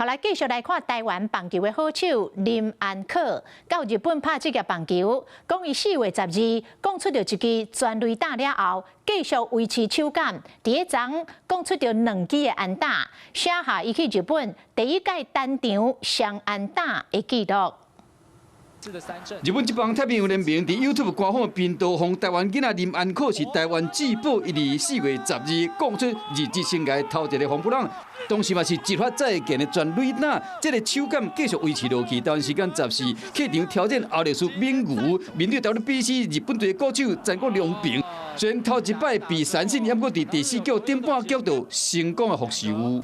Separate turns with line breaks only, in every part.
好來，繼續來看台灣棒球的好手林安可，到日本拍職業棒球，講伊4月12講出著一支全壘打了後，繼續維持手感，佇彼欉講出著兩支的安打，寫下伊去日本第一屆單場雙安打的紀錄。
日本職棒太平洋聯盟佇 YouTube 官方頻道，封台灣囡仔林安可是台灣至寶，伊佇4月12講出日職生涯頭一个ホームラン，當時嘛是一發再見的全壘打，這个手感繼續維持落去。台灣時間14客場挑戰歐力士猛牛，面對 WBC 日本隊的國手戰國良平，雖然頭一擺被三振，毋過佇第四局頂半局就成功的復仇。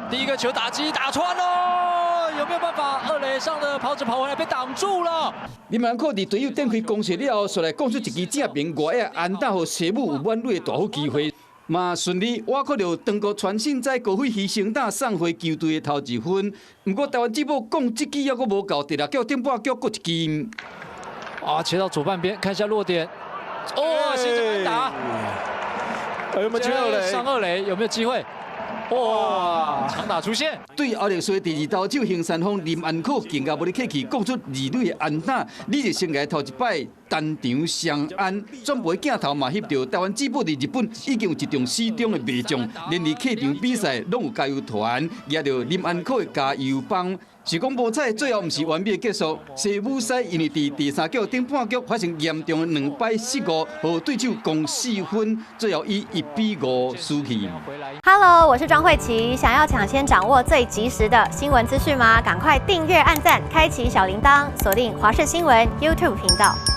第一個球打擊打穿咯，有沒有辦法？二壘上的跑者跑回來被擋住了。
林安可佇隊友展開攻勢了後，紲來講出一支正平外野安打，予西武有滿壘的大好機會，嘛順利倚靠著長谷川信哉高飛犧牲打送回球隊的頭一分。毋過台灣至寶講這支猶閣無夠，第六局頂半局閣一支。
啊，切到左半邊，看一下落點。哦，形成安打。
有沒有機會？
上二壘有沒有機會？哇！長打出現。
對歐力士的第二投手行山鋒林安可更加無咧客氣，講出二壘的安打，日職生涯頭一擺單場雙安，轉播鏡頭嘛翕著台灣至寶佇日本已經有一眾死忠的迷眾，連佇客場比賽攏有加油團，舉著林安可的加油棒。是講無彩，最後毋是完美結束。西武賽因為佇第三局頂半局發生嚴重的兩擺失誤，予對手攻4分，最後以1比5輸去。
Hello，我是莊慧琪，想要搶先掌握最及時的新聞資訊嗎？趕快訂閱、按讚、開啟小鈴鐺，鎖定華視新聞 YouTube 頻道。